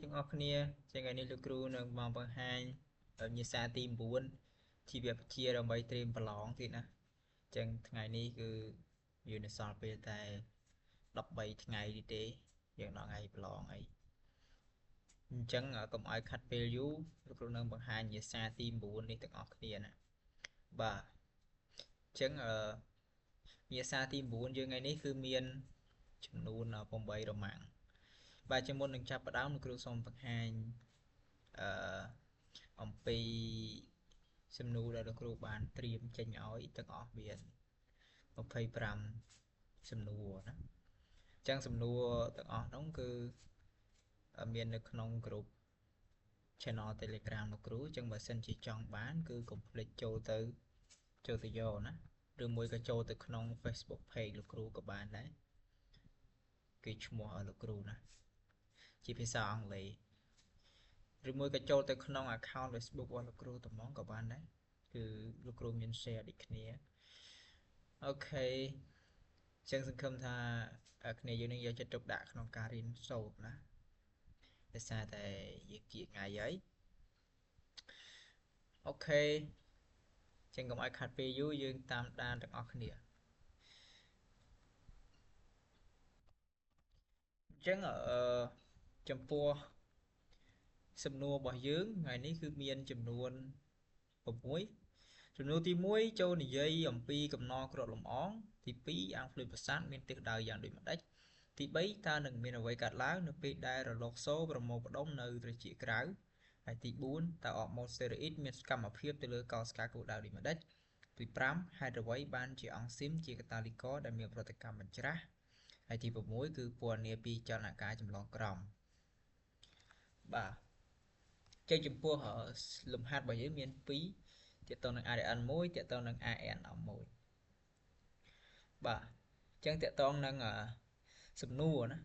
ទាំងអស់គ្នាជាថ្ងៃនេះលោកគ្រូនឹងមកបង្ហាញវិញ្ញាសាទី9ជីវវិទ្យាដើម្បីត្រៀមប្រឡងទៀតណាអញ្ចឹងថ្ងៃនេះគឺយើងនៅសល់ពេលតែ13ថ្ងៃនេះទេយើងដល់ថ្ងៃប្រឡងអីអញ្ចឹងកុំឲ្យខាត់ពេលយូរលោកគ្រូនឹងបង្ហាញវិញ្ញាសាទី9នេះទាំងអស់គ្នាណាបាទអញ្ចឹងវិញ្ញាសាទី9យើងថ្ងៃនេះគឺមានចំនួន8រមាំងបាទជាមុននឹងចាប់ផ្ដើមលោកគ្រូសូមបង្ហាញអឺអំពីសំណួរដែលលោកគ្រូបានត្រៀមចេញឲ្យទាំងអស់មាន25សំណួរណាអញ្ចឹងសំណួរទាំងអស់នោះគឺមាននៅក្នុងក្រុម Channel Telegram លោកគ្រូអញ្ចឹងបើសិនជាចង់បានគឺកុំភ្លេចចូលទៅយកណាឬមួយក៏ចូលទៅក្នុង Facebook Page លោកគ្រូក៏បានដែរគឺឈ្មោះលោកគ្រូណាជាភាសាអង់គ្លេសឬមួយក៏ចូលទៅក្នុង account Facebook របស់លោកគ្រូត្មងក៏បានដែរគឺលោកគ្រូមាន share ដូចគ្នាអូខេចឹងសង្ឃឹមថាគ្នាយើងនឹងយកចិត្តទុកដាក់ក្នុងការរៀនសូត្រណាដោយសារតែយើងជាថ្ងៃហើយអូខេចឹងកុំឲ្យខាត់ពេលយូរយើងតាមដានទាំងអស់គ្នាអញ្ចឹងចំពោះសំណួររបស់យើងថ្ងៃនេះគឺមានចំនួន6សំណួរទី1ចូលនិយាយអំពីកំណរគ្រាប់លំអងទី2អាំងភ្លុយប្រសាទមានទិសដៅយ៉ាងដូចម្ដេចទី3តើនឹងមានអ្វីកើតឡើងនៅពេលដែលរលកសូប្រមូលផ្ដុំនៅត្រចៀកក្រៅហើយទី4តើអរម៉ូនស្តេរ៉ូអ៊ីតមានសកម្មភាពទៅលើកោសិកាគោលដៅដូចម្ដេចទី5ហេតុអ្វីបានជាអង់ស៊ីមជាកាតាលីករដែលមានប្រតិកម្មបញ្ច្រាសហើយទី6គឺពណ៌នាពីចលនាការចម្លងក្រមបាទចេញចំពោះលំហាត់របស់យើងមាន2ទាក់ទងនឹង ADN 1ទាក់ទងនឹង AN 11បាទអញ្ចឹងទាក់ទងនឹងសំណួរណា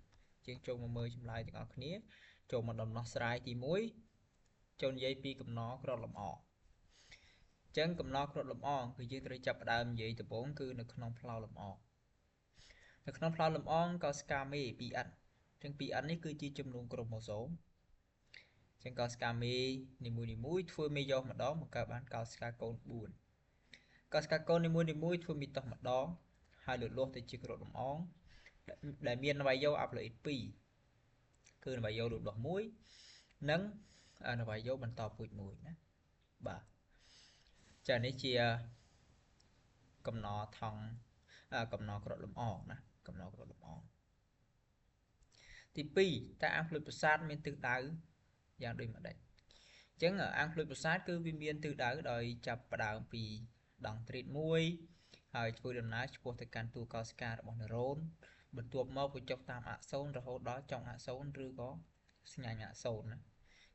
យើងចូលមកមើលចម្លើយទាំងអស់គ្នាចូលមកដំណោះស្រាយទី1ចូលនិយាយពីកំណរគ្រាប់លំអងអញ្ចឹងកំណរគ្រាប់លំអងគឺយើងត្រូវចាប់ផ្ដើមនិយាយដំបូងគឺនៅក្នុងផ្លោលំអងនៅក្នុងផ្លោលំអងកោសិកាមេ 2N អញ្ចឹង 2N នេះគឺជាចំនួនក្រូម៉ូសូមចឹងកោសិកាមេនីមួយៗធ្វើមេយ៉សម្ដងបង្កើតបានកោសិកាកូន4កោសិកាកូននីមួយៗធ្វើមីតោសម្ដងហើយលូតលាស់ទៅជាគ្រាប់លំអងដែលមាននវយោអាប្លូអ៊ីត2គឺនវយោលូតលាស់1និងនវយោបន្តពូជ1ណាបាទចានេះជាកំណរថង់កំណរគ្រាប់លំអងណាកំណរគ្រាប់លំអងទី2តើអាំងភ្លុយប្រសាទមានទិសដៅយ៉ាងដូចម្ដេចអញ្ចឹងអាំងភ្លុយប្រសាទគឺវាមានទិសដៅដោយចាប់ផ្ដើមពីដង់ត្រីត1ហើយធ្វើដំណើរឆ្ពោះទៅកាន់តួកោសិការបស់ណឺរ៉ូនបន្ទាប់មកវាចុះតាមអាក់សូនរហូតដល់ចុងអាក់សូនឬក៏ស្ញាញ់អាក់សូនណាអ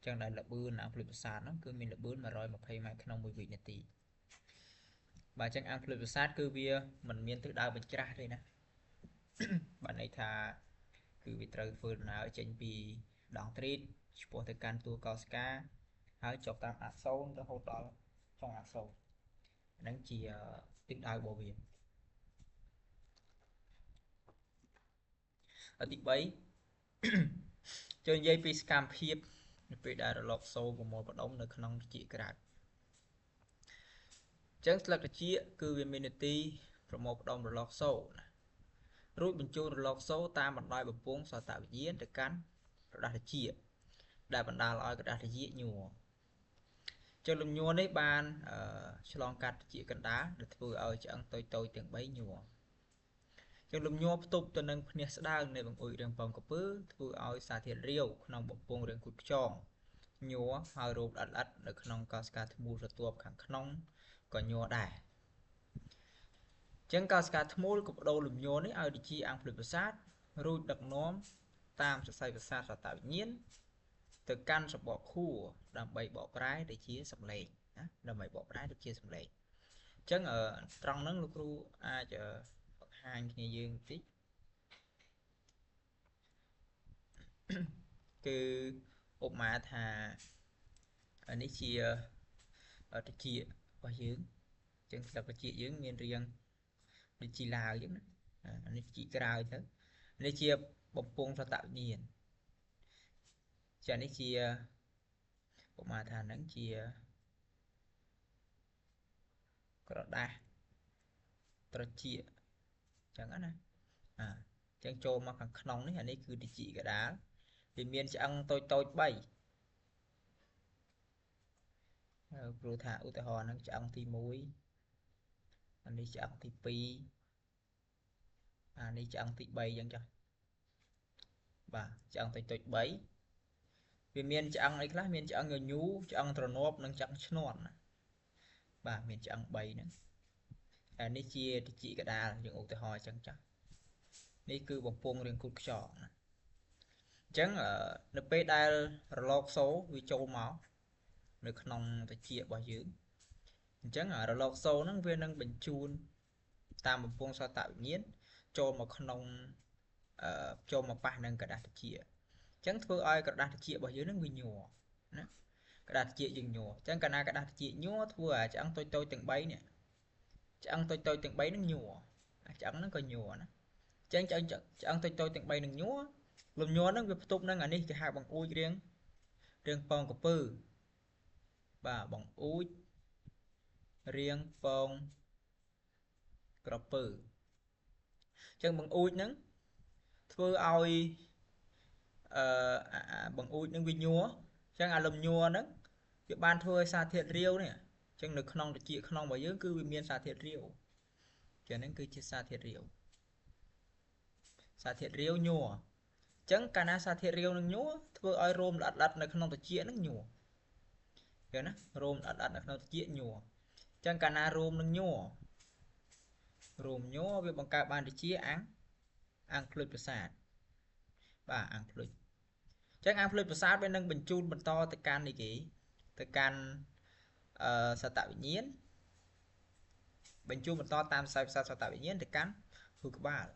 ញ្ចឹងដែលល្បឿនអាំងភ្លុយប្រសាទហ្នឹងគឺមានល្បឿន120ម៉ែត្រក្នុង1វិនាទីបាទអញ្ចឹងអាំងភ្លុយប្រសាទគឺវាមិនមានទិសដៅបញ្ច្រាសទេណាបាទន័យថាគឺវាត្រូវធ្វើដំណើរចេញពីដង់ត្រីតឆ្ពោះទៅកាន់តួកោសិកាហើយចុះតាមអាក់សូនរហូតដល់ចុងអាក់សូនហ្នឹងជាទិសដៅរបស់វាទី3ចូលនិយាយពីសកម្មភាពនៅពេលដែលរលកសូប្រមូលផ្ដុំនៅក្នុងត្រចៀកក្រៅអញ្ចឹងស្លឹកត្រចៀកគឺវាមាននាទីប្រមូលផ្ដុំរលកសូណារួចបញ្ជូនរលកសូតាមបណ្ដោយបំពង់សតវិញ្ញាណទៅកាន់ក្រដាសត្រចៀកដែលបណ្ដាលឲ្យក្រដាសត្រចៀកញ័រចុះលំញ័រនេះបានឆ្លងកាត់ត្រចៀកកណ្ដាលដែលធ្វើឲ្យឆ្អឹងតូចៗទាំង3ញ័រចឹងលំញ័រផ្ទប់ទៅនឹងភ្នាសស្ដើងនៃបង្អួចរាងប៉ោងក្រពើធ្វើឲ្យសារធាតុរាវក្នុងបំពង់រាងគូតខ្យងញ័រហើយរោបល្អិតៗនៅក្នុងកោសិកាធ្មូលស្រទាប់ខាងក្នុងក៏ញ័រដែរចឹងកោសិកាធ្មូលក៏បដូរលំញ័រនេះឲ្យទៅជាអាំងភ្លុយប្រសាទរួចដឹកនាំតាមសរសៃប្រសាទសតវិញ្ញាណទៅកាន់សបកខួរដើម្បីបកប្រែទៅជាសម្លេងណាដើម្បីបកប្រែទៅជាសម្លេងអញ្ចឹងត្រង់ហ្នឹងលោកគ្រូអាចបង្ហាញគ្នាយើងបន្តិចគឺឧបមាថានេះជាត្រចៀករបស់យើងអញ្ចឹងស្លឹកត្រចៀកយើងមានរាងដូចជីឡាវអញ្ចឹងណានេះជីក្រៅទៅនេះជាបំពង់សតវិញ្ញាណ ចានេះជាឧបមាថាហ្នឹងជាក្រដាសត្រចៀកចឹងណាអាចឹងចូលមកខាងក្នុងនេះអានេះគឺត្រចៀកកដាលវាមានឆ្អឹងតូចតូច3ព្រោះថាឧទាហរណ៍ហ្នឹងឆ្អឹងទី1អានេះឆ្អឹងទី2អានេះឆ្អឹងទី3អញ្ចឹងចុះបាទឆ្អឹងតូចតូច3វាមានឆ្អឹងអីខ្លះមានឆ្អឹងញញូឆ្អឹងទ្រនាប់និងឆ្អឹងឈ្នាន់ណាបាទមានឆ្អឹង3ហ្នឹងអានេះជាត្រចៀកកដាលយើងឧទាហរណ៍អញ្ចឹងចុះនេះគឺបំពង់រាងគូតខ្យងណាអញ្ចឹងនៅពេលដែលរលកសូវាចូលមកនៅក្នុងត្រចៀករបស់យើងអញ្ចឹងរលកសូហ្នឹងវានឹងបញ្ជូនតាមបំពង់សតវិញ្ញាណចូលមកក្នុងចូលមកប៉ះនឹងក្រដាសត្រចៀកអញ្ចឹងធ្វើឲ្យក្រដាសត្រចៀករបស់យើងនឹងវាញ័រណាក្រដាសត្រចៀកយើងញ័រអញ្ចឹងកាលណាក្រដាសត្រចៀកញ័រធ្វើឲ្យឆ្អឹងតូចតូចទាំង3នេះឆ្អឹងតូចតូចទាំង3នឹងញ័រអាឆ្អឹងហ្នឹងក៏ញ័រណាអញ្ចឹងឆ្អឹងតូចតូចទាំង3នឹងញ័រលំញ័រហ្នឹងវាផ្ទុកនឹងអានេះគេហៅបង្អួចរាងពងក្រពើបាទបង្អួចរាងពងក្រពើអញ្ចឹងបង្អួចហ្នឹងធ្វើឲ្យបង្អួចនឹងវាញ័រអញ្ចឹងអាលំញ័រហ្នឹងវាបានធ្វើឲ្យសារធាតុរាវនេះអញ្ចឹងនៅក្នុងត្រចៀកក្នុងរបស់យើងគឺវាមានសារធាតុរាវចឹងហ្នឹងគឺជាសារធាតុរាវសារធាតុរាវញ័រអញ្ចឹងកាលណាសារធាតុរាវនឹងញ័រធ្វើឲ្យរោមល្អិតៗនៅក្នុងត្រចៀកហ្នឹងញ័រឃើញណារោមល្អិតៗនៅក្នុងត្រចៀកញ័រអញ្ចឹងកាលណារោមនឹងញ័ររោមញ័រវាបង្កើតបានទៅជាអាំងភ្លុចប្រសាទបាទអាំងភ្លុចអញ្ចឹងអាំងភ្លុចប្រសាទវានឹងបញ្ជូនបន្តទៅកាន់នេះគេទៅកាន់សតវិញ្ញាណបញ្ជូនបន្តតាមខ្សែប្រសាទសតវិញ្ញាណទៅកាន់ខួរក្បាល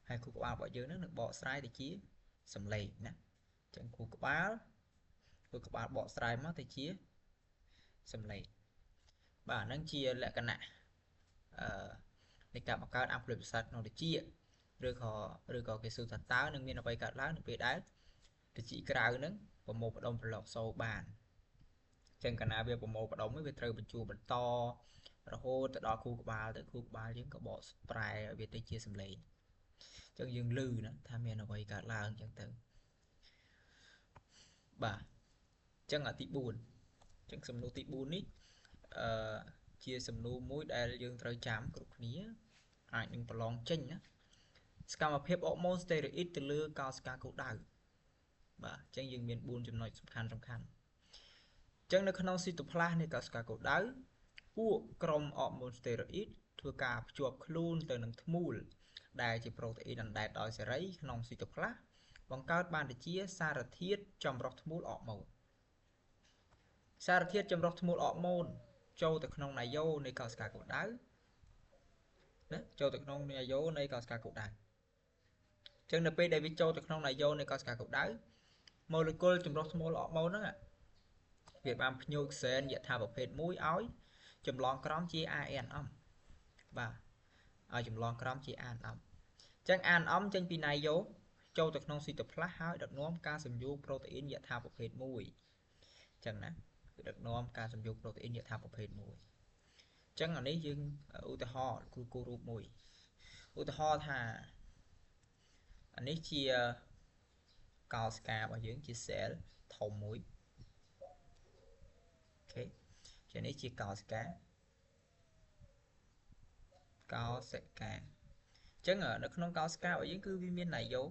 ហើយខួរក្បាលរបស់យើងនឹងបកស្រាយទៅជាសំឡេងណាអញ្ចឹងខួរក្បាលបកស្រាយមកទៅជាសំឡេងបាទហ្នឹងជាលក្ខណៈនៃការបង្កើតអាំងភ្លុចប្រសាទក្នុងត្រចៀកឬក៏គេសួរថាតើនឹងមានអ្វីកើតឡើងនៅពេលដែលត្រចៀកក្រៅហ្នឹងប្រមូលផ្ដុំប្រឡកសូរបានអញ្ចឹងកាលណាវាប្រមូលផ្ដុំវាត្រូវបញ្ជូនបន្តរហូតទៅដល់ខួរក្បាលទៅខួរក្បាលយើងក៏បកប្រែឲ្យវាទៅជាសំឡេងអញ្ចឹងយើងឮណាថាមានអ្វីកើតឡើងអញ្ចឹងទៅបាទអញ្ចឹងអាទី4អញ្ចឹងសំណួរទី4នេះជាសំណួរមួយដែលយើងត្រូវចាំគ្រប់គ្នាអាចនឹងប្រឡងចេញណាសកម្មភាពអរម៉ូនស្តេរ៉ូអ៊ីតទៅលើកោសិកាគោលដៅបាទអញ្ចឹងយើងមាន4ចំណុចសំខាន់អញ្ចឹងនៅក្នុងស៊ីតូផ្លាស់នៃកោសិកាគោលដៅពួកក្រុមអរម៉ូនស្តេរ៉ូអ៊ីតធ្វើការភ្ជាប់ខ្លួនទៅនឹងធ្មូលដែលជាប្រូតេអ៊ីនអណ្ដែតដោយសេរីក្នុងស៊ីតូផ្លាស់បង្កើតបានទៅជាសារធាតុចម្រុះធ្មូលអរម៉ូនសារធាតុចម្រុះធ្មូលអរម៉ូនចូលទៅក្នុងនាយោនៃកោសិកាគោលដៅណាចូលទៅក្នុងនាយោនៃកោសិកាគោលដៅអញ្ចឹងនៅពេលដែលវាចូលទៅក្នុងនាយោនៃកោសិកាគោលដៅម៉ូលេគុលចម្រុះធ្មូលអរម៉ូនហ្នឹងវាបានភ្ញូចសែនយថាប្រភេទមួយឲ្យចម្លងក្រមជា ANM បាទឲ្យចម្លងក្រមជា ANM អញ្ចឹង ANM ចេញពីនាយោចូលទៅក្នុងស៊ីតូផ្លាស់ហើយដឹកនាំការសំយោគប្រូតេអ៊ីនយថាប្រភេទមួយអញ្ចឹងណាគឺដឹកនាំការសំយោគប្រូតេអ៊ីនយថាប្រភេទមួយអញ្ចឹងអានេះយើងឧទាហរណ៍គ្រូគូរូបមួយឧទាហរណ៍ថាអានេះជាកោសិការបស់យើងជាសែលធំមួយអូខេជានេះជាកោសិកាអញ្ចឹងនៅក្នុងកោសិការបស់យើងគឺវាមាននាយោ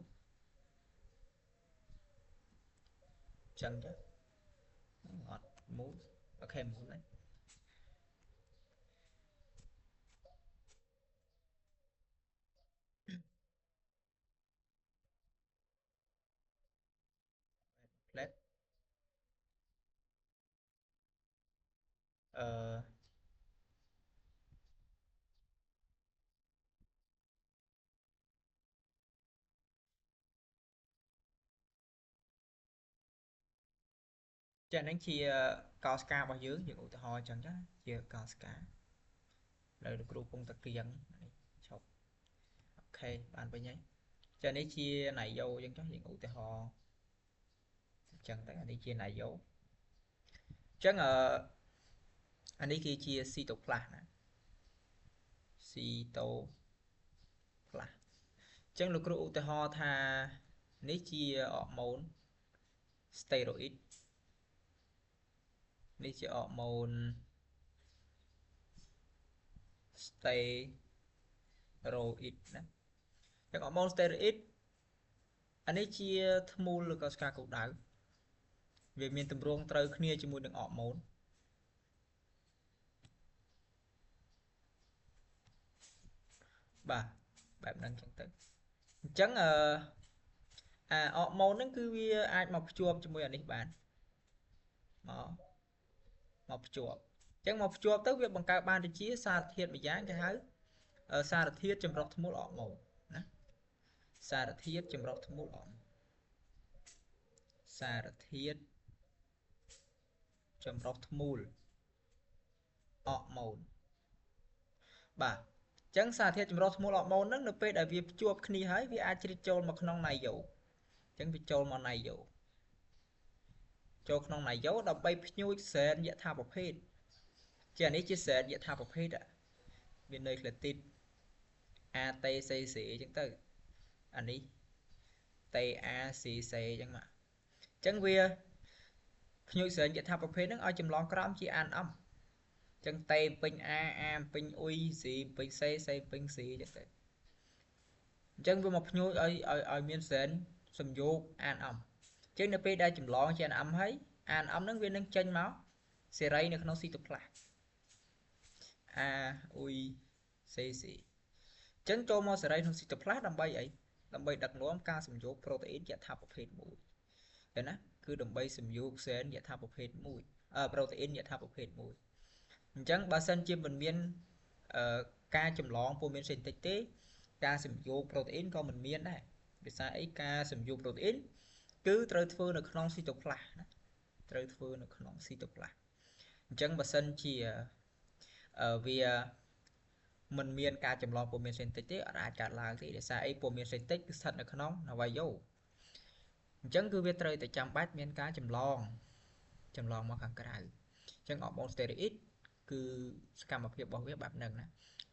អញ្ចឹងចុះអត់មូលអូខេមូលហើយផ្លែតចាហ្នឹងជាកោសិការបស់យើងយើងឧទាហរណ៍អញ្ចឹងចាជាកោសិកាលើលោកគ្រូពងតាគៀងនេះឈប់អូខេបានវិញហើយចានេះជាណៃយោអញ្ចឹងចុះយើងឧទាហរណ៍ ចឹងទៅអានេះជាណាយ៉ូចឹងអានេះគឺជាស៊ីតូផ្លាស់ណាស៊ីតូផ្លាស់ចឹងលោកគ្រូឧទាហរណ៍ថានេះជាអរម៉ូនស្តេរ៉ូអ៊ីតនេះជាអរម៉ូនស្តេរ៉ូអ៊ីតណាចឹងអរម៉ូនស្តេរ៉ូអ៊ីតអានេះជាធ្មូលឬក៏ស្កាគោដៅវាមានទម្រង់ត្រូវគ្នាជាមួយនឹងអរម៉ូនបាទបែបហ្នឹងចឹងទៅអញ្ចឹងអាអរម៉ូនហ្នឹងគឺវាអាចមកភ្ជាប់ជាមួយអានេះបានមកភ្ជាប់អញ្ចឹងមកភ្ជាប់ទៅវាបង្កើតបានទៅជាសារធាតុមួយយ៉ាងគេហៅសារធាតុចម្រុះធ្មូលអរម៉ូនណាសារធាតុចម្រុះធ្មូលអរម៉ូនសារធាតុចម្រុះធ្មូលអរម៉ូនបាទអញ្ចឹងសារធាតុចម្រុះធ្មូលអរម៉ូនហ្នឹងនៅពេលដែលវាភ្ជាប់គ្នាហើយវាអាចជ្រៀតចូលមកក្នុងណៃយ៉ូអញ្ចឹងវាចូលមកណៃយ៉ូចូលក្នុងណៃយ៉ូដើម្បីភ្ញូចសែនយថាប្រភេទជានេះជាសែនយថាប្រភេទមាននុយក្លេទីត ATCC អញ្ចឹងទៅអានេះ TACC អញ្ចឹងមកអញ្ចឹងវាភ្ញូចសែនយថាប្រភេទហ្នឹងឲ្យចម្លងក្រោមជាអានអំអញ្ចឹង T ពេញ A A ពេញ U C ពេញ C C ពេញ C អញ្ចឹងទៅអញ្ចឹងវាមកភ្ញូចឲ្យមានសែនសំយោគអានអំអញ្ចឹងនៅពេលដែលចម្លងជាអានអំហើយអានអំហ្នឹងវានឹងចេញមកសេរីនៅក្នុងស៊ីតូផ្លាស់ A U C C អញ្ចឹងចូលមកសេរីក្នុងស៊ីតូផ្លាស់ដើម្បីអីដើម្បីដឹកនាំការសំយោគប្រូតេអ៊ីនយថាប្រភេទមួយឃើញណាគឺដើម្បីសំយោគសែនយថាប្រភេទមួយប្រូតេអ៊ីនយថាប្រភេទមួយអញ្ចឹងបើសិនជាមិនមានការចម្លងពោះមានសេនតិចទេការសំយោគប្រូតេអ៊ីនក៏មិនមានដែរភាសាអីការសំយោគប្រូតេអ៊ីនគឺត្រូវធ្វើនៅក្នុងស៊ីតូផ្លាស់ណាត្រូវធ្វើនៅក្នុងស៊ីតូផ្លាស់អញ្ចឹងបើសិនជាវាមិនមានការចម្លងពោះមានសេនតិចទេអត់អាចកើតឡើងទេដោយសារអីពោះមានសេនតិចគឺស្ថិតនៅក្នុងណាវ៉ាយ៉ូអញ្ចឹងគឺវាត្រូវតែចាំបាច់មានការចម្លងមកខាងក្រៅអញ្ចឹងអរម៉ូនស្តេរ៉ូអ៊ីតគឺសកម្មភាពរបស់វាបែបហ្នឹងណា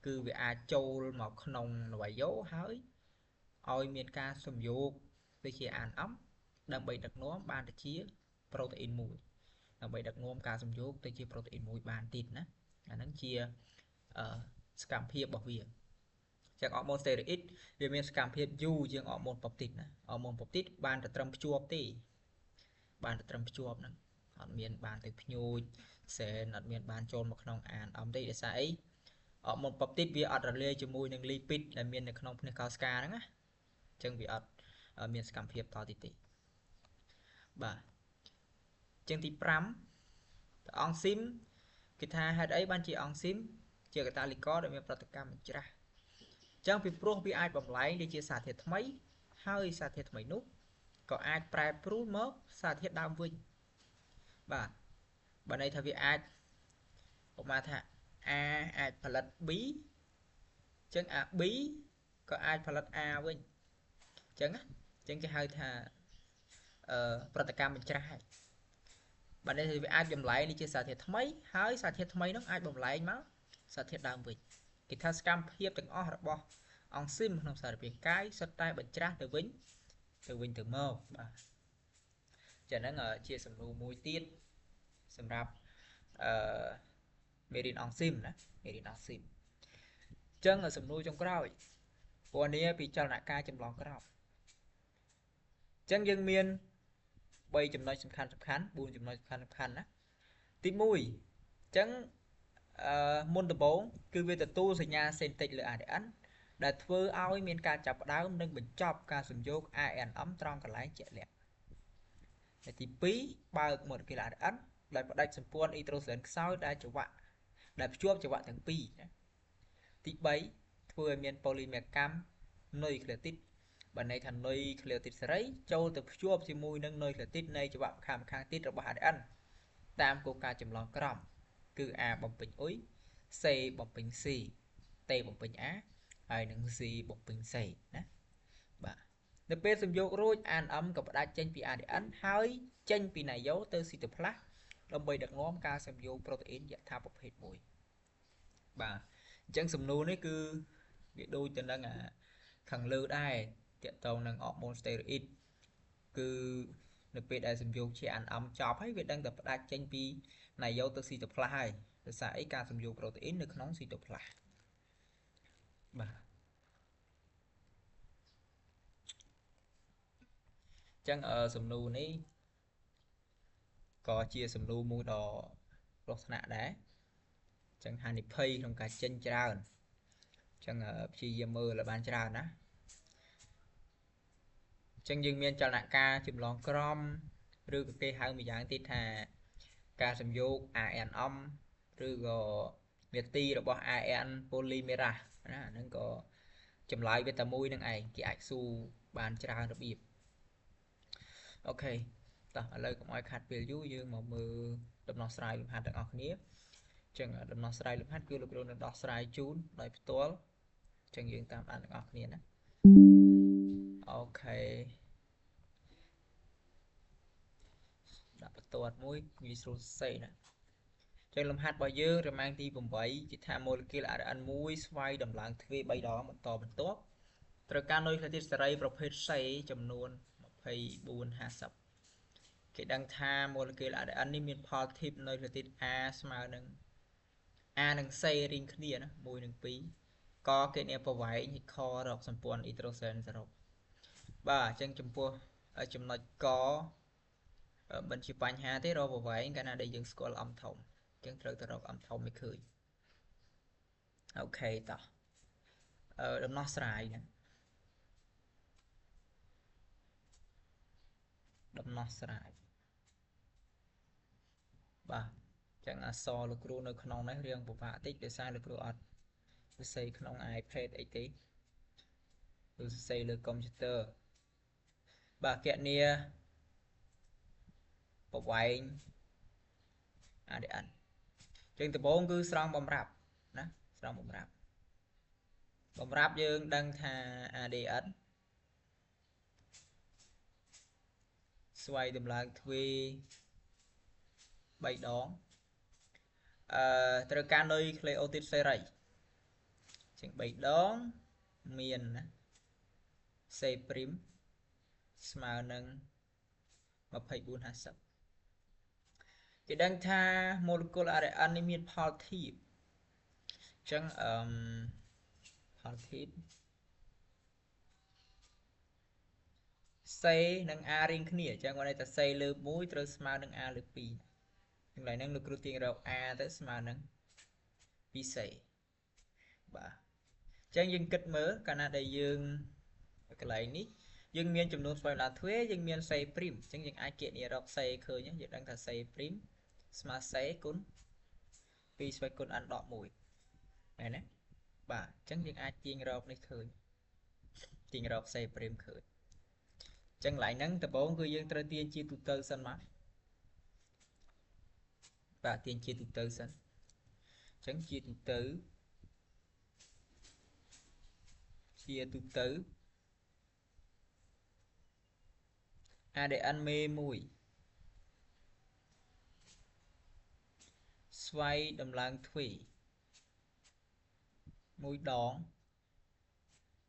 គឺវាអាចចូលមកក្នុងណាវ៉ាយ៉ូហើយឲ្យមានការសំយោគទៅជាអានអំដើម្បីដឹកនាំបានទៅជាប្រូតេអ៊ីនមួយដើម្បីដឹកនាំការសំយោគទៅជាប្រូតេអ៊ីនមួយបានទៀតណាអាហ្នឹងជាសកម្មភាពរបស់វាចឹងអរម៉ូនស្តេរ៉ូអ៊ីតវាមានសកម្មភាពយូរជាងអរម៉ូនប៉បទីតណាអរម៉ូនប៉បទីតបានតែត្រឹមភ្ជាប់ទេបានតែត្រឹមភ្ជាប់ហ្នឹងអត់មានបានទៅភ្ញូចសែនអត់មានបានចូលមកក្នុងអានអំទេដោយសារអីអរម៉ូនប៉បទីតវាអត់រលាយជាមួយនឹងលីពីតដែលមាននៅក្នុងភ្នែកកោសិកាហ្នឹងណាអញ្ចឹងវាអត់មានសកម្មភាពតទៀតទេបាទជាងទី5អង់ស៊ីមគេថាហេតុអីបានជាអង់ស៊ីមជាកតាលីករដែលមានប្រតិកម្មច្រាស់អញ្ចឹងពីព្រោះវាអាចបំលែងទៅជាសារធាតុថ្មីហើយសារធាតុថ្មីនោះក៏អាចប្រែប្រួលមកសារធាតុដើមវិញបាទបើន័យថាវាអាចឧបមាថា A អាចផលិត B អញ្ចឹងអា B ក៏អាចផលិត A វិញអញ្ចឹងណាអញ្ចឹងគេហៅថាប្រតិកម្មបញ្ច្រាស់ហើយបើនេះវាអាចបំលែងនេះជាសារធាតុថ្មីហើយសារធាតុថ្មីនោះអាចបំលែងមកសារធាតុដើមវិញគេថាសកម្មភាពទាំងអស់របស់អង់ស៊ីមក្នុងសារពាង្គកាយសុទ្ធតែបញ្ច្រាស់ទៅវិញទៅមកបាទចឹងហ្នឹងជាសំណួរមួយទៀតសម្រាប់មេរៀនអង់ស៊ីមណាមេរៀនអង់ស៊ីមចឹងសំណួរចុងក្រោយពណ៌នាពីចលនាការចម្លងក្រោមចឹងយើងមាន3ចំណុចសំខាន់4ចំណុចសំខាន់ណាទី1ចឹងមុនដំបូងគឺវាទទួលសញ្ញាសេនតិចលើ ADN ដែលធ្វើឲ្យមានការចាប់ផ្ដើមនិងបញ្ចប់ការសំយោគ ANM ត្រង់កន្លែងជាក់លាក់ហើយទី2បើកម៉ូលេគុល ADN ដែលផ្ដាច់សម្ព័ន្ធអ៊ីត្រូសែនខ្សោយដែលចង្វាក់ដែលភ្ជាប់ចង្វាក់ទាំងពីរណាទី3ធ្វើឲ្យមានប៉ូលីមេកម្មនុយក្លេអូទីតបើន័យថានុយក្លេអូទីតសេរីចូលទៅភ្ជាប់ជាមួយនឹងនុយក្លេអូទីតនៃចង្វាក់ម្ខាងៗទៀតរបស់ ADN តាមគោលការណ៍ចម្លងក្រមគឺ A បំពេញ U C បំពេញ C T បំពេញ A ហើយនឹង C បំពេញ C ណាបាទ នៅពេលសំយោគរួច ANM ក៏ផ្ដាច់ចេញពី ADN ហើយចេញពីណៃយ៉ូទៅស៊ីតូប្លាសដើម្បីដឹកនាំការសំយោគប្រូតេអ៊ីនយថាប្រភេទមួយបាទអញ្ចឹងសំណួរនេះគឺវាដូចទៅនឹងខាងលើដែរតាក់ទងនឹងអរម៉ូនស្តេរ៉ូអ៊ីតគឺនៅពេលដែលសំយោគជា ANM ចប់ហើយវាដឹងតែផ្ដាច់ចេញពីណៃយ៉ូទៅស៊ីតូប្លាសហើយដោយសារអីការសំយោគប្រូតេអ៊ីននៅក្នុងស៊ីតូប្លាសបាទអញ្ចឹងសំណួរនេះក៏ជាសំណួរមួយដ៏គ្រោះថ្នាក់ដែរអញ្ចឹងហានិភ័យក្នុងការចេញច្រើនអញ្ចឹងព្យាយាមមើលឲ្យបានច្រើនណាអញ្ចឹងយើងមានចលនាការចម្លងក្រមឬក៏គេហៅម្យ៉ាងទៀតថាការសំយោគ ANM ឬក៏មាទីរបស់ AN polymerase ណាអាហ្នឹងក៏ចម្លើយវាតែមួយនឹងឯងគេអាចស៊ូបានច្រើនរបៀបអូខេតោះឥឡូវកុំឲ្យខាត់ពេលយូរយើងមកមើលដំណោះស្រាយលំហាត់ទាំងអស់គ្នាអញ្ចឹងដំណោះស្រាយលំហាត់គឺលោកគ្រូនឹងដោះស្រាយជូនដោយផ្ទាល់អញ្ចឹងយើងតាមដានទាំងអស់គ្នាណាអូខេដាក់បន្ទាត់មួយងាយស្រួលសរសេរណាចឹងលំហាត់របស់យើងរមាំងទី8គេថាម៉ូលេគុល ADN មួយស្វ័យដំឡើងទ្វេ3ដងបន្តបន្ទាប់ត្រូវការនុយក្លេទីតសេរីប្រភេទ C ចំនួន2450គេដឹងថាម៉ូលេគុល ADN នេះមានផលធៀបនុយក្លេទីត A ស្មើនឹង A និង C រៀងគ្នាណា1និង2កគេនេះប្រវែងខរកសម្ព័ន្ធអ៊ីត្រូសែនសរុបបាទអញ្ចឹងចំពោះចំណុចកមិនជាបញ្ហាទេរកប្រវែងកាលណាដែលយើងស្គាល់អំធំអញ្ចឹងត្រូវទៅរកអំធំឲ្យឃើញអូខេតោះដំណោះស្រាយណាដំណោះស្រាយបាទអញ្ចឹងអក្សរលោកគ្រូនៅក្នុងនេះរៀងពិបាកតិចដោយសារលោកគ្រូអត់សរសេរក្នុង iPad អីទេគឺសរសេរលើកុំព្យូទ័របាទគណនាប្រវែង ADN ចឹងដំបូងគឺស្រង់បំរាប់ណាស្រង់បំរាប់បំរាប់យើងដឹងថា ADN ស្វ័យតម្លើងទ្វេ3ដងត្រូវការនុយក្លេអូទីតសេរីជាង3ដងមានណា C' ស្មើនឹង2450គេដឹងថាម៉ូលេគុល ADN នេះមានផលធៀបអញ្ចឹងផលធៀប C និង A រៀងគ្នាអញ្ចឹងគាត់ន័យថា C លើ1ត្រូវស្មើនឹង A លើ2កន្លែងហ្នឹងលោកគ្រូទាញរក A ទៅស្មើនឹង 2C បាទអញ្ចឹងយើងគិតមើលកាលណាដែលយើងកន្លែងនេះយើងមានចំនួនស្វ័យម្ដងទ្វេយើងមាន C' អញ្ចឹងយើងអាចគណនារក C ឃើញយើងដឹងថា C' ស្មើ C គុណ2ស្វ័យគុណ n ដក1មែនទេបាទអញ្ចឹងយើងអាចទាញរកនេះឃើញទាញរក C' ឃើញអញ្ចឹងកន្លែងហ្នឹងដំបូងគឺយើងត្រូវទាញជាទូទៅសិនមកបាទទាញជាទូទៅសិនអញ្ចឹងជាទូទៅជាទូទៅ ADN មេ1ស្វ័យដំឡើងទ្វេមួយដង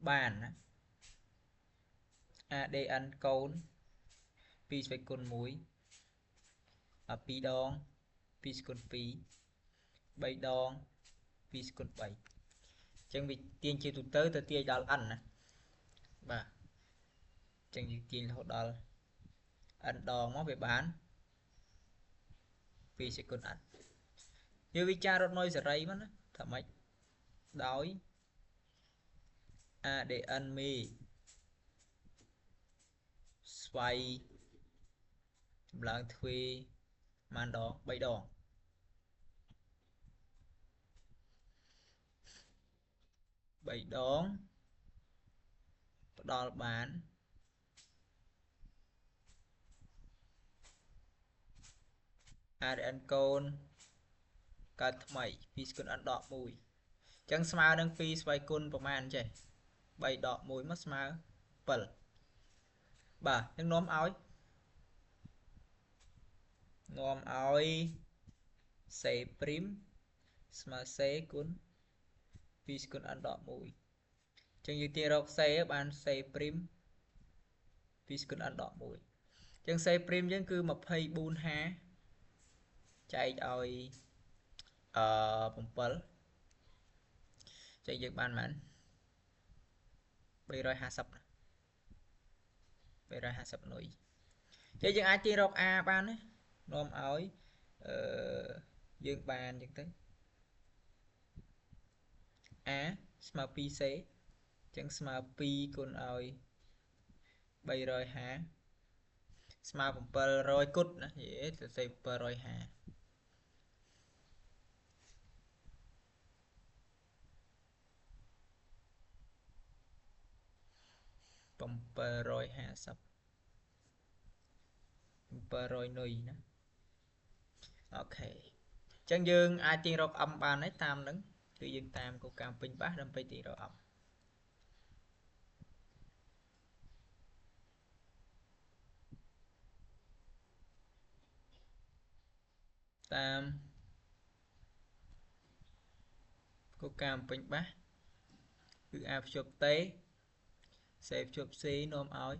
បានណា ADN កូន2ស្វ័យគុណ1 2ដង2ស្គុណ2 3ដង2ស្គុណ3អញ្ចឹងវាទាញជាទូទៅទៅទាញដល់ n ណាបាទអញ្ចឹងយើងទាញរហូតដល់ n ដងមកវាបាន2ស្គុណ n យើងវិចាររត់នុយសេរីមកណាថាម៉េចដោយ ADN មេស្វ័យចម្លើងទ្វេប៉ុន្មានដង3ដង3ដងផ្ដល់បាន ADN កូនកើតថ្មី2ស្គុណ n ដក1អញ្ចឹងស្មើនឹង2ស្វ័យគុណប្រមាណចេះ3ដក1មកស្មើ7 បាទនឹងនាំឲ្យ C' ស្មើ C គុណ2គុណ n ដក1អញ្ចឹងយើងទាញរក C បាន C' 2គុណ n ដក1អញ្ចឹង C' យើងគឺ24ហាចែកឲ្យ7ចែកយើងបានប៉ុន្មាន350ណា350នុយចឹងយើងអាចទាញរក A បានណានាំឲ្យយើងបានអញ្ចឹងទៅ A ស្មើ 2C អញ្ចឹងស្មើ2គុណឲ្យ350ស្មើ700គុតណាយេសរសេរ750 750 700នុយណាអូខេអញ្ចឹងយើងអាចទាញរក M បានហើយតាមហ្នឹងគឺយើងតាមគោលការណ៍ពេញបាសដើម្បីទាញរក M តាមគោលការណ៍ពេញបាសគឺ A ភ្ជាប់ T C ភ្ជាប់ C នាំឲ្យ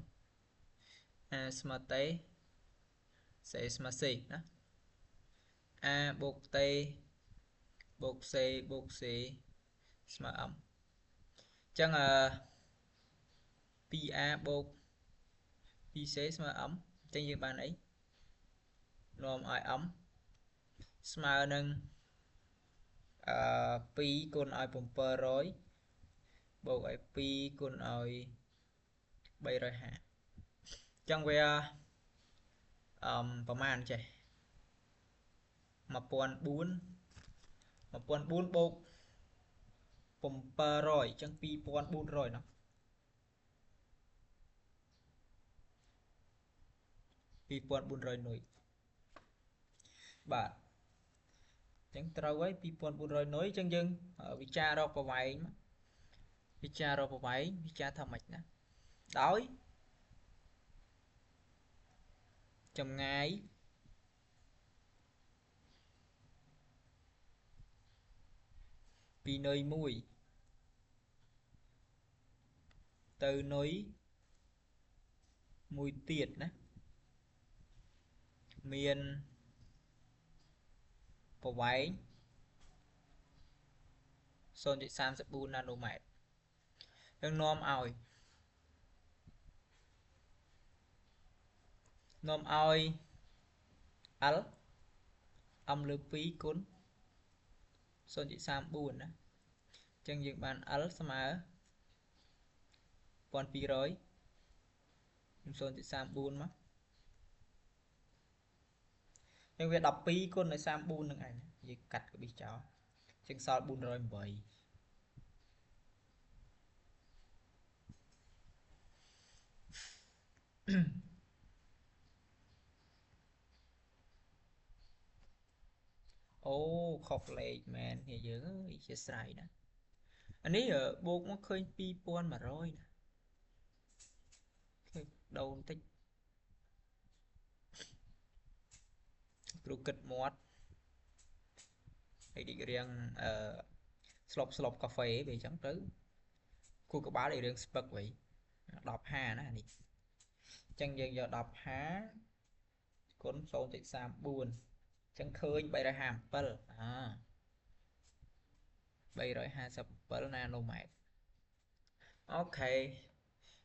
A ស្មើ T C ស្មើ C ណា A បូក T បូក C បូក C ស្មើ M អញ្ចឹង 2A បូក 2C ស្មើ M អញ្ចឹងយើងបានអីនាំឲ្យ M ស្មើនឹង2គុណឲ្យ700បូកឲ្យ2គុណឲ្យ350អញ្ចឹងវាប្រហែលចេះ1400 1400បូក700អញ្ចឹង2400ណោះ2400នុយបាទអញ្ចឹងត្រូវហើយ2400នុយអញ្ចឹងយើងវិចាររកប្រវែងវិចាររកប្រវែងវិចារថាម៉េចណាដោយចម្ងាយពីនុយ1ទៅនុយមួយទៀតណាមានប្រវែង 0.34 ណាណូម៉ែត្រនឹងនាំឲ្យ L M លើ2គុណ 0.34 ណាអញ្ចឹងយើងបាន L ស្មើ1200 0.34 មកអញ្ចឹងវា12គុណឲ្យ34នឹងឯងយើងកាត់ក្បៀសចោលអញ្ចឹងសល់408អូខុសលេខមែននេះយើងអើយជាស្រ័យណាអានេះបូកមកឃើញ2100ណាឃើញដូរបន្តិចគ្រូគិតមាត់ហើយដូចរៀងស្លប់កាហ្វេវាអញ្ចឹងទៅគូក្បាលដូចរៀងស្ពឹកវិញ15ណានេះអញ្ចឹងយើងយក15គុណ 0.34 ចឹងឃើញ357អា357ណាណូម៉ែត្រអូខេ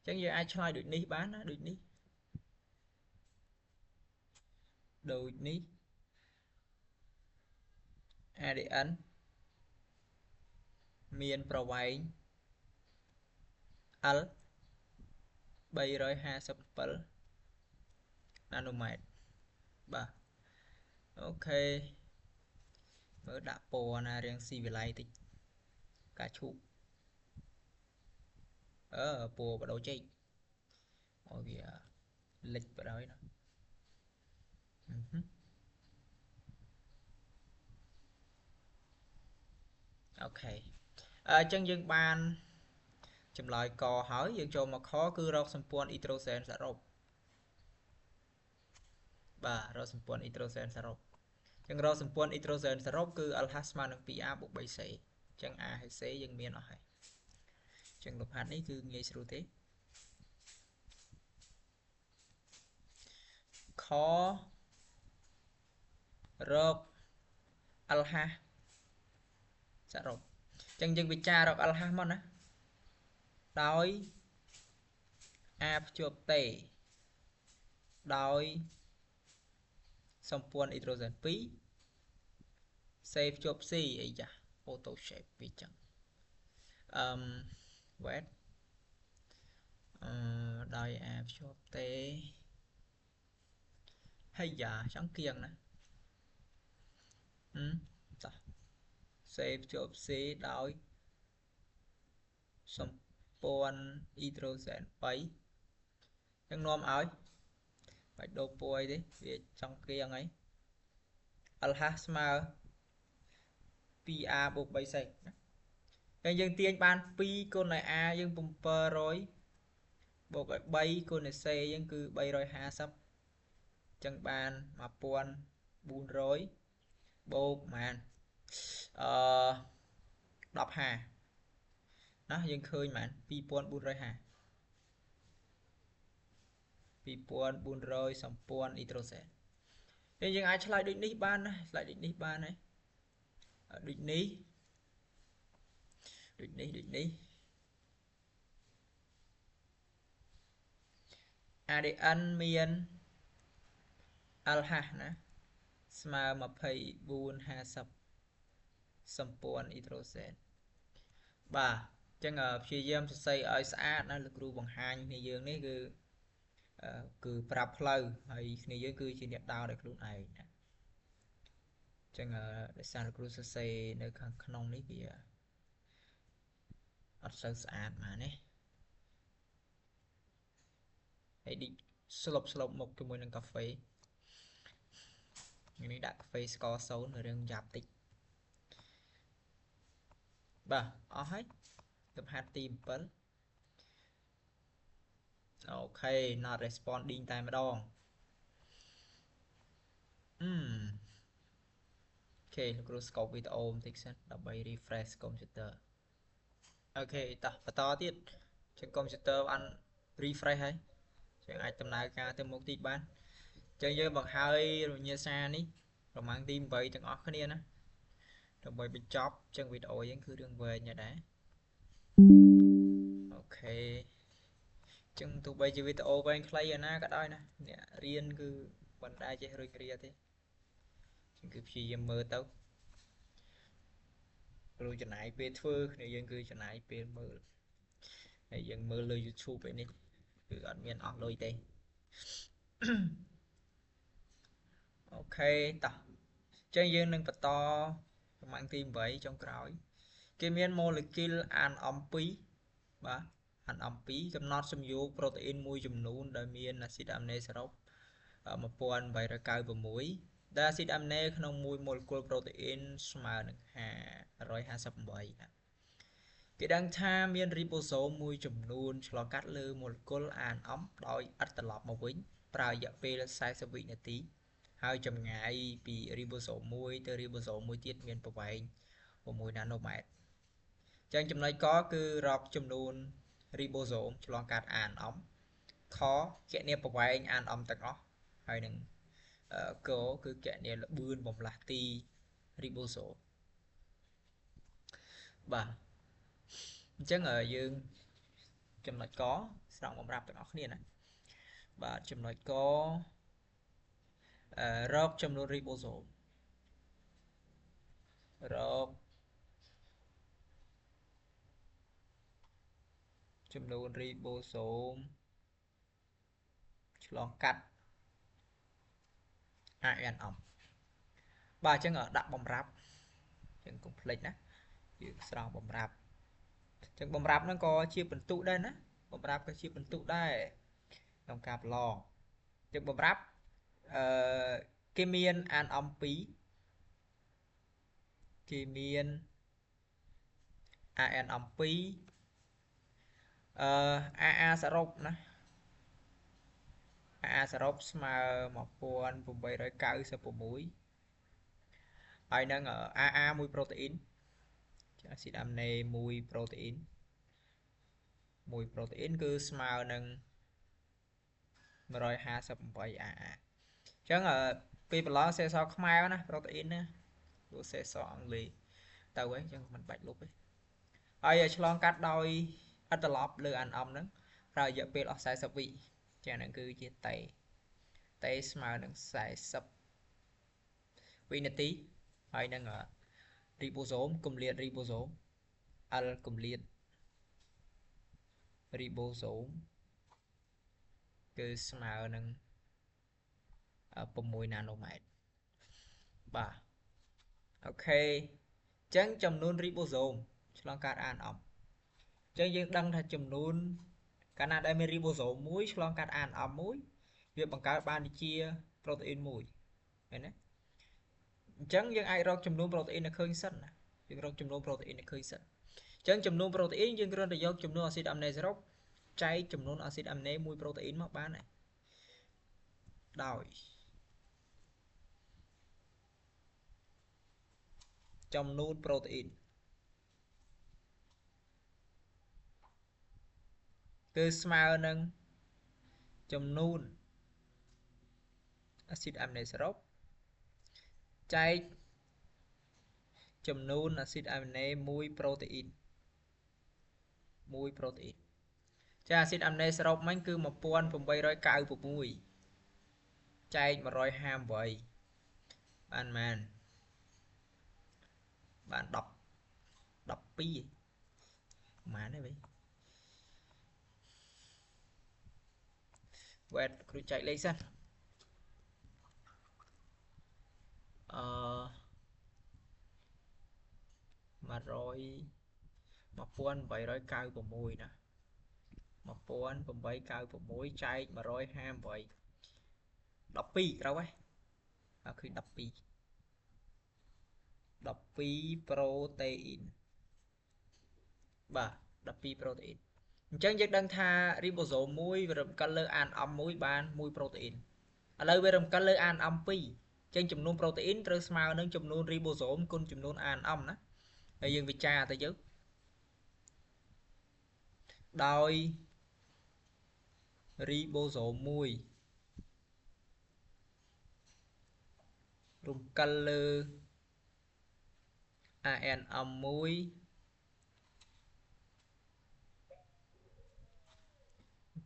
ចឹងយើងអាចឆ្លើយដូចនេះបានណាដូចនេះដូចនេះ ADN មានប្រវែង L 357ណាណូម៉ែត្របាទអូខេមើលដាក់ពណ៌ណារៀងស៊ីវិល័យតិចការឈូកពណ៌បដូរចេកឲ្យវាលិចបដ ாய் ណាអូខេអញ្ចឹងយើងបានចម្លើយកហើយយើងចូលមកខគឺរកសម្ព័ន្ធអ៊ីត្រូសែនសរុប បាទរកសម្ព័ន្ធអ៊ីត្រូសែនសរុបអញ្ចឹងរកសម្ព័ន្ធអ៊ីត្រូសែនសរុបគឺ LH ស្មើនឹង 2A បូក 3C អញ្ចឹង A ហើយ C យើងមានអស់ហើយអញ្ចឹងលំហាត់នេះគឺងាយស្រួលទេខរក LH សរុបអញ្ចឹងយើងវិចាររក LH មកណាដោយ A ភ្ជាប់ T ដោយសម្ព័ន្ធអ៊ីត្រូសែន2 C ភ្ជាប់ C អីចា auto shape វាចឹងអឺ wait អឺដោយ A ភ្ជាប់ T ហើយយ៉ាចង់គៀងណាតោះ C ភ្ជាប់ C ដោយសម្ព័ន្ធអ៊ីត្រូសែន3ចឹងនាំឲ្យបាច់ដូរពណ៌អីទេវាចង់គៀងហើយ LH ស្មើ 2A បូក 3C ណាចឹងយើងទាញបាន2គុណឲ្យ A យើង700បូកឲ្យ3គុណឲ្យ C យើងគឺ350ចឹងបាន1400បូកប៉ុន្មានអឺ15ណាយើងឃើញប៉ុន្មាន2450 2400សម្ព័ន្ធអ៊ីត្រូសែនហើយយើងអាចឆ្លើយដូចនេះបានណាឆ្លើយដូចនេះបានហើយដូចនេះដូចនេះដូចនេះ ADN មាន LH ណាស្មើ2450សម្ព័ន្ធអ៊ីត្រូសែនបាទអញ្ចឹងព្យាយាមសរសេរឲ្យស្អាតណាលោកគ្រូបង្ហាញគ្នាយើងនេះគឺប្រាប់ផ្លូវហើយគ្នាយើងគឺជាអ្នកដើរដោយខ្លួនឯងណាអញ្ចឹងដោយសារលោកគ្រូសរសេរនៅខាងក្នុងនេះវាអត់សូវស្អាតហ្មងណាហើយឌីស្លុបស្លុបមកជាមួយនឹងកាហ្វេនេះដាក់កាហ្វេស្ករសូន្យរឿងយ៉ាប់តិចបាទអស់ហើយលំហាត់ទី7អូខេ not responding តែម្ដងអូខេលោកគ្រូ stop វីដេអូបន្តិចសិនដើម្បី refresh computer អូខេតោះបន្តទៀតចឹង computer បាន refresh ហើយចឹងអាចដំណើរការទៅមុខតិចបានចឹងយើងបង្ហើយវិញ្ញាសានេះប្រហែលទី8ទាំងអស់គ្នាណាដើម្បីបញ្ចប់ចឹងវីដេអូយើងគឺរឿងវែងដែរអូខេចឹងទោះបីជាវីដេអូវែងខ្លីយ៉ាងណាក៏ដោយណាអ្នករៀនគឺមិនដែលចេះរុញរាទេចឹងគឺព្យាយាមមើលទៅព្រោះចំណាយពេលធ្វើគ្នាយើងគឺចំណាយពេលមើលហើយយើងមើលលើ YouTube ឯនេះគឺអត់មានអស់លុយទេអូខេតោះចឹងយើងនឹងបន្តប្រមាណទី8ចុងក្រោយគេមាន molecule អានអំ2បាទអានអំ2កំណត់សំយោគប្រូតេអ៊ីនមួយចំនួនដែលមានអាស៊ីតអាមីណេសរុប1896ដែលអាស៊ីតអាមីណេក្នុងមួយម៉ូលេគុលប្រូតេអ៊ីនស្មើនឹង558ណាគេដឹងថាមានរីបូសូមមួយចំនួនឆ្លងកាត់លើម៉ូលេគុលអានអំដោយឥតត្រឡប់មកវិញប្រើរយៈពេល40វិនាទីហើយចម្ងាយពីរីបូសូមមួយទៅរីបូសូមមួយទៀតមានប្រវែង6ណាណូម៉ែត្រចឹងចំណុចកគឺរកចំនួនរីបូសូមឆ្លងកាត់អានអំខគណនាប្រវែងអានអំទាំងអស់ហើយនឹងកគឺគណនាល្បឿនបំលាស់ទីរីបូសូមបាទអញ្ចឹងយើងចំណុចកស្រង់បំរាប់ទាំងអស់គ្នាណាបាទចំណុចករកចំនួនរីបូសូមរកចំនួនរីបូសូមឆ្លងកាត់ ANM បាទអញ្ចឹងដាក់បំរាប់អញ្ចឹងកុំភ្លេចណាយើងស្រង់បំរាប់អញ្ចឹងបំរាប់ហ្នឹងក៏ជាពិន្ទុដែរណាបំរាប់ក៏ជាពិន្ទុដែរក្នុងការប្រឡងអញ្ចឹងបំរាប់អឺគេមានអានអំ2គេមាន ANM 2អឺ AA សរុបណា AA សរុបស្មើ1896ហើយនឹង AA មួយប្រូតេអ៊ីនអាស៊ីតអាមីណេមួយប្រូតេអ៊ីនមួយប្រូតេអ៊ីនគឺស្មើនឹង158 AA អញ្ចឹងពេលប្រឡងសេសខ្មែរណាប្រូតេអ៊ីនណាព្រោះសេសអង់គ្លេសទៅហើយអញ្ចឹងមិនបាច់លុបទេហើយឆ្លងកាត់ដោយអត្តឡប់លើអានអំហ្នឹងប្រើរយៈពេលអស់40វិចាហ្នឹងគឺជាតេតេស្មើនឹង40វិនាទីហើយនឹងរីបូសូមគម្លាតរីបូសូម L គម្លាតរីបូសូមគឺស្មើនឹង6ណាណូម៉ែត្របាទអូខេអញ្ចឹងចំនួនរីបូសូមឆ្លងកាត់អានអំអញ្ចឹងយើងដឹងថាចំនួនកាលណាដែលមានរីបូសូមមួយឆ្លងកាត់អានអំមួយវាបង្កើតបានជាប្រូតេអ៊ីនមួយឃើញទេអញ្ចឹងយើងអាចរកចំនួនប្រូតេអ៊ីននៅឃើញសិនណាយើងរកចំនួនប្រូតេអ៊ីននៅឃើញសិនអញ្ចឹងចំនួនប្រូតេអ៊ីនយើងគ្រាន់តែយកចំនួនអាស៊ីតអាមីណេសរុបចែកចំនួនអាស៊ីតអាមីណេមួយប្រូតេអ៊ីនមកបានហើយដោយចំនួនប្រូតេអ៊ីនគឺស្មើនឹងចំនួនអាស៊ីតអាមីណេសរុបចែកចំនួនអាស៊ីតអាមីណេមួយប្រូតេអ៊ីនមួយប្រូតេអ៊ីនចាអាស៊ីតអាមីណេសរុបមិញគឺ1896ចែក158បានម៉ានបាន10 12ម៉ានទេវិញវ៉េតគ្រូចែកលេខសិនអឺ1896ណា1896ចែក158 12ត្រូវហើយអើឃើញ12 12ប្រូតេអ៊ីនបាទ12ប្រូតេអ៊ីនអញ្ចឹងយើងដឹងថារីបូសូមមួយវារំកិលលើអានអំមួយបាន1ប្រូតេអ៊ីនឥឡូវវារំកិលលើអានអំ2អញ្ចឹងចំនួនប្រូតេអ៊ីនត្រូវស្មើនឹងចំនួនរីបូសូមគុណចំនួនអានអំណាហើយយើងវិចារទៅយើងដោយរីបូសូមមួយរំកិលលើ ANM មួយ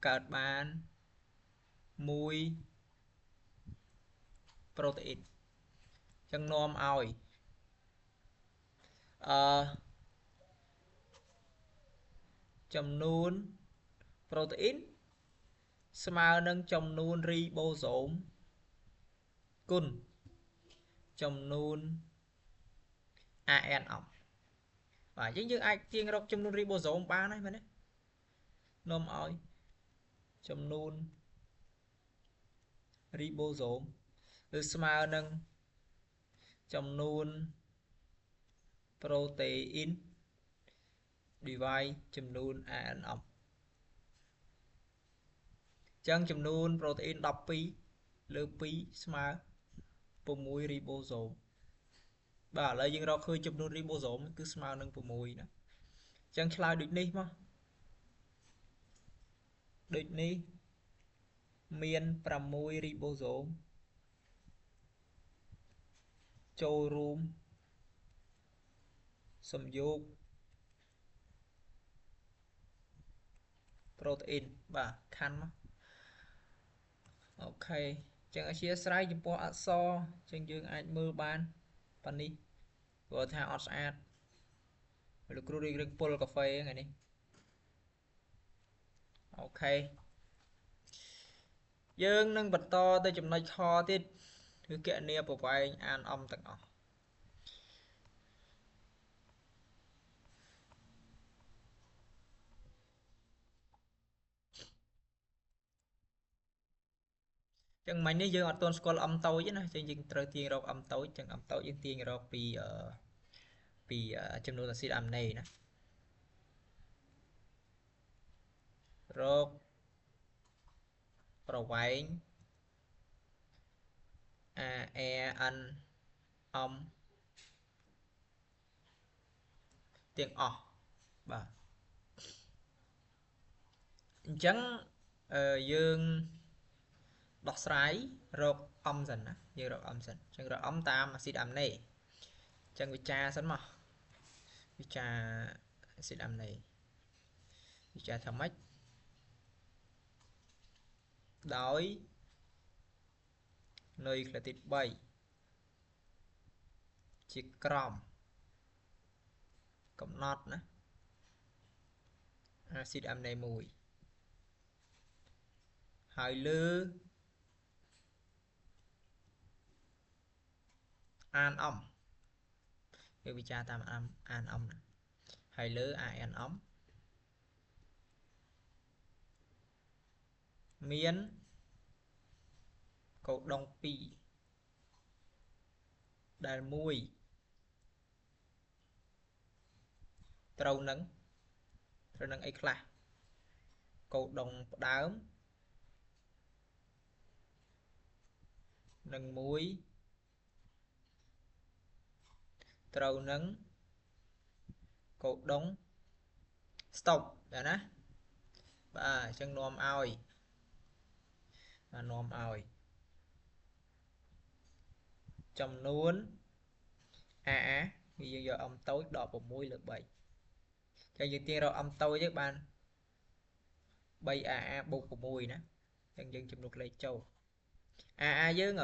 កើតបាន1ប្រូតេអ៊ីនចឹងនាំឲ្យអឺចំនួនប្រូតេអ៊ីនស្មើនឹងចំនួនរីបូសូមគុណចំនួន AN អំបាទអញ្ចឹងយើងអាចទាញរកចំនួនរីបូសូមបានហើយមែនទេនាំឲ្យចំនួនរីបូសូមគឺស្មើនឹងចំនួនប្រូតេអ៊ីន divide ចំនួន AN អំអញ្ចឹងចំនួនប្រូតេអ៊ីន12លើ2ស្មើ6រីបូសូមបាទឥឡូវយើងរកឃើញចំនួនរីបូសូមគឺស្មើនឹង6ណាអញ្ចឹងឆ្លើយដូចនេះមកដូចនេះមាន6រីបូសូមចូលរួមសំយោគប្រូតេអ៊ីនបាទខាន់មកអូខេអញ្ចឹងអធិស្ឋានចំពោះអក្សរអញ្ចឹងយើងអាចមើលបានប៉ានេះព្រោះថាអត់ស្អាតលោកគ្រូរៀងពុលកាហ្វេថ្ងៃនេះអូខេយើងនឹងបន្តទៅចំណុចខទៀតគឺគណនាប្រវែងអានអំទាំងអស់ចឹងមិញនេះយើងអត់ទាន់ស្គាល់អំតូចទេណាចឹងយើងត្រូវទាញរកអំតូចចឹងអំតូចយើងទាញរកពីចំនួនអាស៊ីតអាមីណេណារក ប្រវែង A E N M ទាំងអស់បាទអញ្ចឹងយើងដោះស្រាយរកអំសិនណាយើងរកអំសិនអញ្ចឹងរកអំតាមអាស៊ីតអាមីណេអញ្ចឹងវិចារសិនមកវិចារអាស៊ីតអាមីណេវិចារថាម៉េចដោយនុយក្លេទីត3ជាក្រមកំណត់ណាអាស៊ីតអាមីណេ1ហើយលើអានអំយើងវិចារតាមអានអំហើយលើ AN អំមានកូដុង2ដែល1ត្រូវនឹងអីខ្លះកូដុងផ្ដើមនិង1ត្រូវនឹងកូដុង stop ដែរណាបាទអញ្ចឹងនាំឲ្យបាទនាំឲ្យចំនួន AA គឺយើងយកអំតូចដក6លើ3ចឹងយើងទាញរកអំតូចទៅបាន 3AA បូក6ណាចឹងយើងចំនួនលេខចូល AA យើង158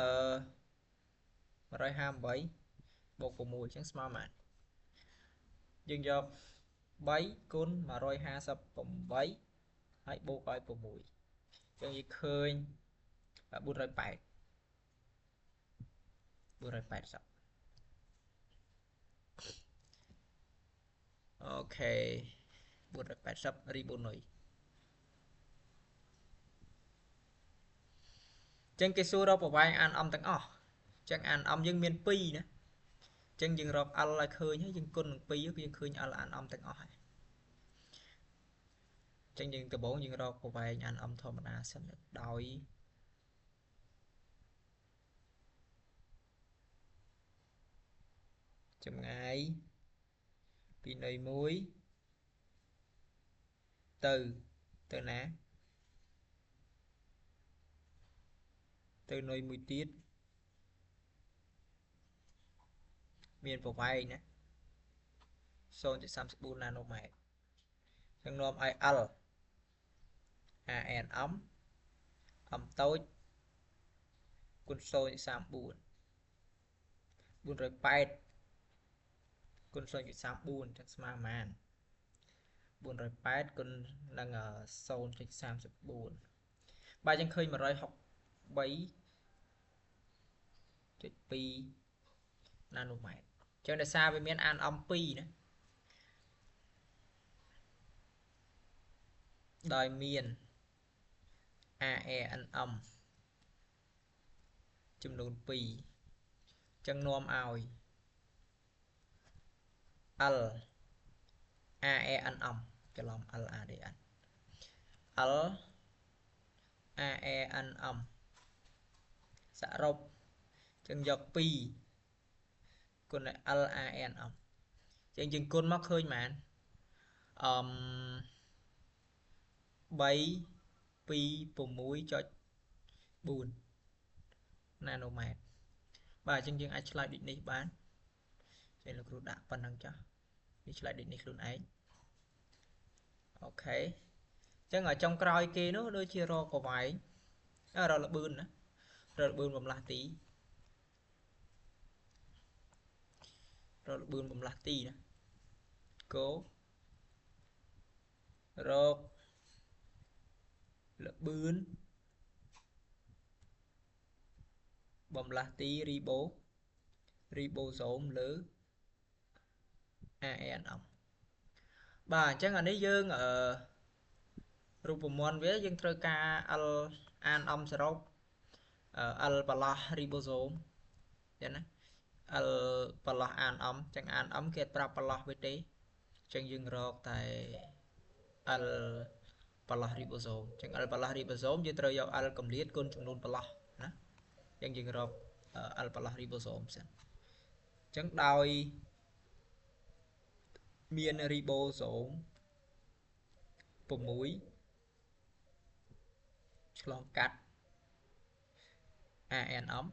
បូក6អញ្ចឹងស្មើប៉ុន្មានយើងយក3គុណ158ហើយបូកឲ្យ6អញ្ចឹងយើងឃើញ480 480អូខេ480រីបូនុយចឹងគេសួររកប្រវែងអានអំទាំងអស់ចឹងអានអំយើងមាន2ណាចឹងយើងរក L ឲ្យឃើញហើយយើងគុណនឹង2គឺយើងឃើញ L អានអំទាំងអស់ហើយចឹងយើងដំបូងយើងរកប្រវែងអានអំធម្មតាសិនដោយចម្ងាយពីនៃ1ទៅណាទៅនៃមួយទៀតមានប្រវែងណា 0.34 ណាណូម៉ែត្រចឹងនាំឲ្យ L AN អំអំតូចគុណ 0.34 480គុណ 0.34 ចឹងស្មើប៉ុន្មាន480គុណនឹង 0.34 បាទយើងឃើញ 163.2 ណាណូម៉ែត្រចឹងដោយសារវាមានអានអំ2ណាដោយមាន AANM ចំនួន2ចឹងនាំឲ្យ L AANM ច្រឡំ L A D N L AANM សរុបចឹងយក2គុណ L A N M ចឹងយើងគុណមកឃើញប៉ុន្មានអឺ3 2 6.4 ណាណូម៉ែត្របាទអញ្ចឹងយើងអាចឆ្លើយដូចនេះបានចឹងលោកគ្រូដាក់ប៉ុណ្ណឹងចុះនេះឆ្លើយដូចនេះខ្លួនឯងអូខេអញ្ចឹងចុងក្រោយគេនោះដូចជារកប្រវែងរកល្បឿនណារកល្បឿនបំលាស់ទីរកល្បឿនបំលាស់ទីណាគោរកល្បឿនបំលាស់ទីរីបូសូមលើ ANM បាទអញ្ចឹងអានេះយើងរូបមន្តវាយើងត្រូវការ L អានអំសរុប L បន្លោះរីបូសូមចឹងណា L បន្លោះអានអំចឹងអានអំគេប្រាប់បន្លោះវាទេចឹងយើងរកតែ L ប្រឡោះរីបូសូមអញ្ចឹង L ប្រឡោះរីបូសូមយើងត្រូវយក L កម្រិតគុណចំនួនប្រឡោះណាអញ្ចឹងយើងរក L ប្រឡោះរីបូសូមសិនអញ្ចឹងដោយមានរីបូសូម6ឆ្លងកាត់ ANM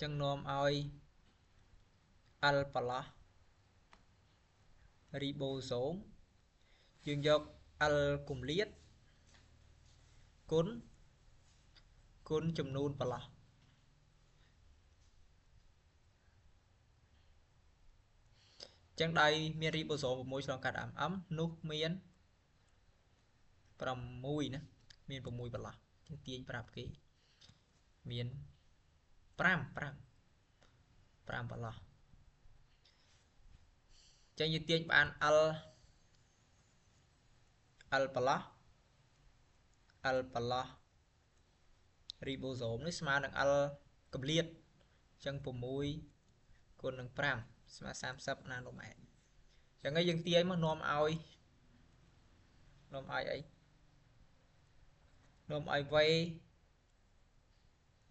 ចឹងនាំឲ្យ L ប្រឡោះរីបូសូមយើងយក L គម្លាតគុណចំនួនប្រឡោះចឹងដោយមានរីបូសូម6ឆ្លងកាត់ MM នោះមាន6ណាមាន6ប្រឡោះចឹងទាញប្រាប់គេមាន5 5 5ប្រឡោះចឹងយើងទាញបាន L ប្រឡោះ L ប្រឡោះរីបូសូមនេះស្មើនឹង L កម្រិតចឹង6គុណនឹង5ស្មើ30ណាណូម៉ែត្រចឹងហើយយើងទាញមកនាំឲ្យអីនាំឲ្យ V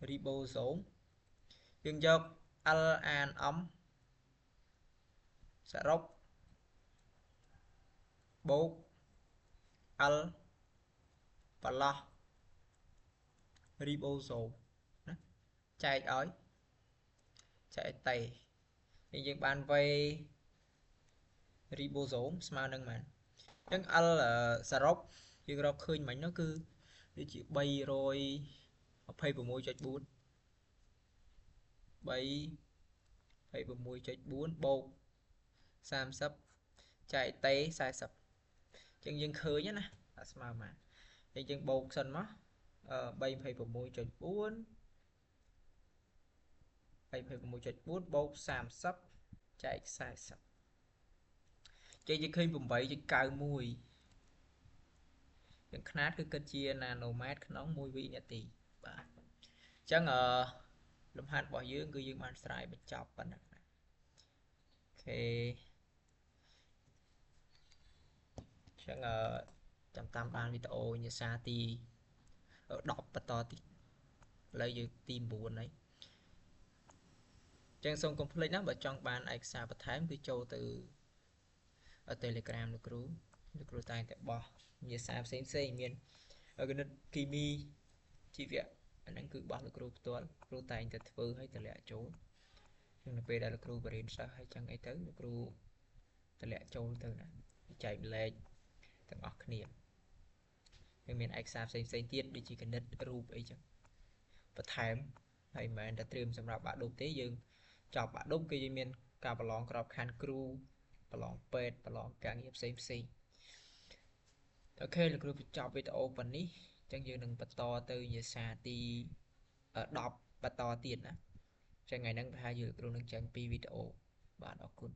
រីបូសូមយើងយក L អាន M សរុបបូក L ប្រឡោះរីបូសូមណាចែកឲ្យចែកតេនេះយើងបាន V រីបូសូមស្មើនឹងប៉ុន្មានអញ្ចឹង L សរុបយើងរកឃើញមិញនោះគឺដូចជា326.4 326.4បូក30ចែកតេ40អញ្ចឹងយើងឃើញណាថាស្មើប៉ុន្មានអញ្ចឹងយើងបូកសិនមក326.4 326.4បូក30ចែក40ចេះយើងឃើញ8.91យ៉ាងខ្នាតគឺគិតជាណាណូម៉ែត្រក្នុង1វិនាទីបាទអញ្ចឹងលំហាត់របស់យើងគឺយើងបានស្រាយបញ្ចប់ប៉ុណ្ណឹងអូខេអញ្ចឹងចាំតាមបានវីដេអូវិញ្ញាសាទី10បន្តទីឥឡូវយើងទី9ហើយចឹងសូមកុំភ្លេចណាបើចង់បានឯកសារបន្ថែមគឺចូលទៅ Telegram លោកគ្រូតែងតែបោះវិញ្ញាសាផ្សេងផ្សេងមានគណិតគីមីជីវៈអាហ្នឹងគឺបោះលោកគ្រូផ្ទាល់គ្រូតែងតែធ្វើឲ្យតម្លាក់ចូលចឹងនៅពេលដែលលោកគ្រូបរៀនសិស្សហើយចឹងអីទៅលោកគ្រូតម្លាក់ចូលទៅណាចែកម្លែកទាំងអស់គ្នានឹងមានឯកសារផ្សេងផ្សេងទៀតដូចជាគណិតរូបអីចឹងបន្ថែមហើយមិនមែនតែត្រៀមសម្រាប់បាក់ឌុបទេយើងចប់បាក់ឌុបគឺយើងមានការប្រឡងក្របខ័ណ្ឌគ្រូប្រឡងពេទ្យប្រឡងការងារផ្សេងផ្សេងអូខេលោកគ្រូបញ្ចប់វីដេអូប៉ុណ្នេះអញ្ចឹងយើងនឹងបន្តទៅវិញ្ញាសាទី10បន្តទៀតណាចឹងថ្ងៃហ្នឹងប្រហែលជាលោកគ្រូនឹងចេញពីវីដេអូបាទអរគុណ